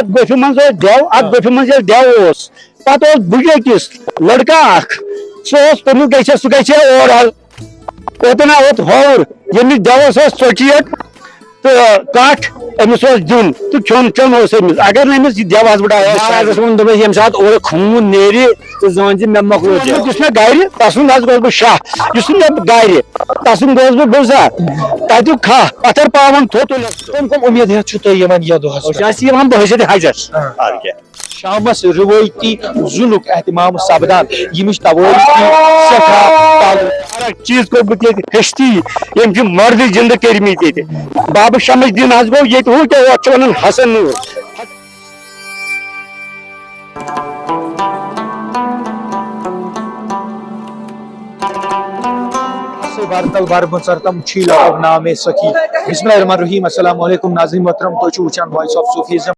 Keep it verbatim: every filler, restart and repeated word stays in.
گۄپھِ منٛز اوس دیو، اتھ گۄپھِ منٛز ییٚلہِ دیو اوس، پتہٕ اوس بُجہِ أکِس لڑکہٕ اکھ، سُہ اوس تٔمِس گژھِ، سُہ گژھِ اورٕ حظ، اوتن اوت ہوٚر، ییٚمِس دیوس ٲس ژۄچیٹ تہٕ کٹھ، أمِس اوس دیُن تہٕ کھیوٚن چیوٚن اوس أمِس۔ اگر نہٕ أمِس یہِ دیو حظ بڑایہِ ہا، مہرازس ووٚن، دوٚپُن، ییٚمہِ ساتہٕ اورٕ خوٗن نیرِ، ژٕ زٲنۍ زِ مےٚ مۄکلوو دیو۔ یُس مےٚ گرِ، تسُنٛد حظ گوس بہٕ شاہ، یُس نہٕ مےٚ گرِ، تسُنٛد گوس بہٕ بُزا، تتیُک کھاہ، پتھر پاوان تھوٚد تُلس۔ کٕم کٕم اُمید ہیتھ چھُو تُہۍ یِمن یتھ دۄہس أسۍ پٮ۪ٹھ؟ حظ چھِ یِوان بحیثیت حجس۔ آ۔ اَدٕ کیٛاہ؟ شامس روٲیتی زُنُک اہتمام سپدان، ییٚمِچ توٲریٖخ چھِ سٮ۪ٹھاہ تعلق۔ اکھ چیٖز کوٚر بہٕ ییٚتہِ ہستی، ییٚمہِ چھِ مردٕ زِندٕ کٔرمٕتۍ ییٚتہِ۔ بابہٕ شمس الدین حظ گوٚو ییٚتہِ، ہُہ کیٛاہ، ہُتھ چھِ ونان حسن نوٗر۔ سے برتل بر بنژر تم چھی لگو نام سخی۔ بسم اللہ الرحمن الرحیم۔ السلام علیکم ناظرین محترم، تُہۍ چھِو وٕچھان Voice of Sufism۔